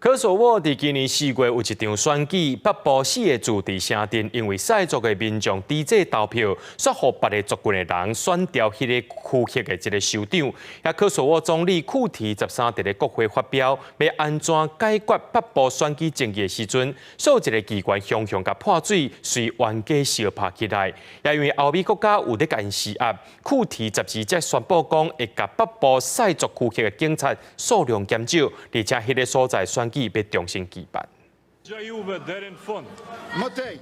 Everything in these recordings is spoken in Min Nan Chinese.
科索沃佇今年4月有一場選舉，北部四个自治城鎮因為塞族的民眾抵制投票，煞予別个族群的人選著彼个區域的這个首長。也科索沃總理庫提13佇咧國會發表，欲按怎解決北部選舉爭議的時陣，煞一个機關雄雄共潑水，隨冤家相拍起來。也因為歐美國家有咧共𪜶施壓，庫提12才宣布講會共北部塞族區域的警察數量減少，而且彼个所在選舉欲重新舉辦。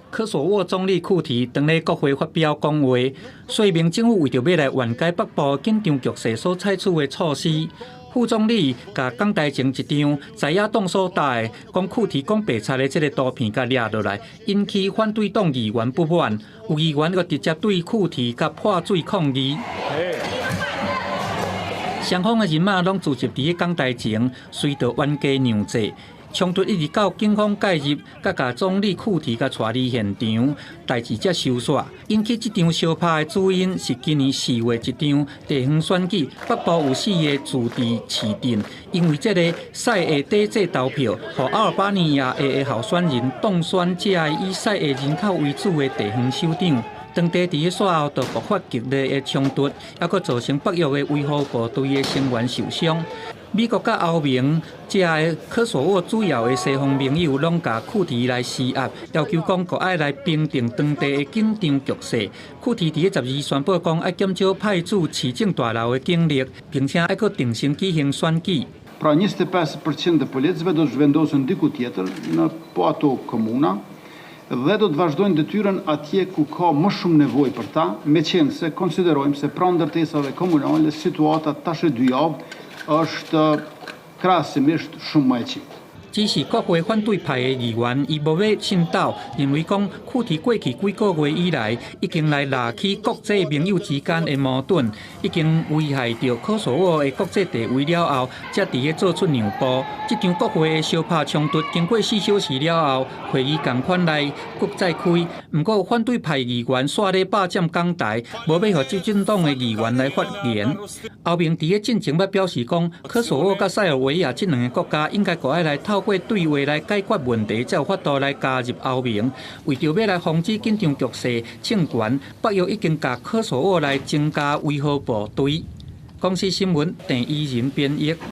科索沃總理庫提當咧國會發表講話，說明政府為著欲來緩解北部緊張局勢所採取的措施。副總理共講台前一張在野黨所搭的，講庫提講白賊的這个圖片共掠落來，引起反對黨議員不滿，有議員閣直接對庫提共潑水抗議。雙方的人馬攏聚集佇咧講台前，隨著冤家讓座。衝突一直到警方介入，佮共總理庫提共帶離現場，代誌才收煞。引起這場相拍的主因是今年4月一場地方選舉，北部有四个自治市鎮，因為這个塞裔抵制投票，予阿爾巴尼亞裔的候選人當選這个以塞裔人口為主的地方首長。當地佇咧煞後就爆發激烈的衝突，猶閣造成北約的維和部隊的成員受傷。美國佮歐盟這个科索沃主要的西方盟友攏共庫提來施壓，要求講閣愛來平定當地的緊張局勢。庫提佇咧12宣布講愛減少派駐市政大樓的警力，並且愛閣重新舉行選舉。 Pra 25% të policëve do të zhvendosen diku tjetër në po ato komuna dhe do të vazhdojnë detyrën atje ku ka më shumë nevojë për ta, meqenëse konsiderojmë se pranë ndërtesave komunale situata tash e 2 javë është krahasimisht shumë më e qetë. 只是國會反對派的議員，伊無欲信鬥，認為講庫提過去幾个月以來，已經來拉起國際盟友之間的矛盾，已經危害著科索沃的國際地位了後，才佇咧做出讓步。這場國會的相拍衝突經過4小時了後，會議仝款來閣再開。毋過反對派議員煞咧霸佔講台，無欲予執政黨的議員來發言。歐盟佇咧進前捌表示講，科索沃佮塞爾維亞這兩个國家應該閣愛來透過對話來解決問題，才有法度來加入歐盟。為著欲來防止緊張局勢升懸，北約已經共科索沃來增加維和部隊。公視新聞鄭伊仁編譯。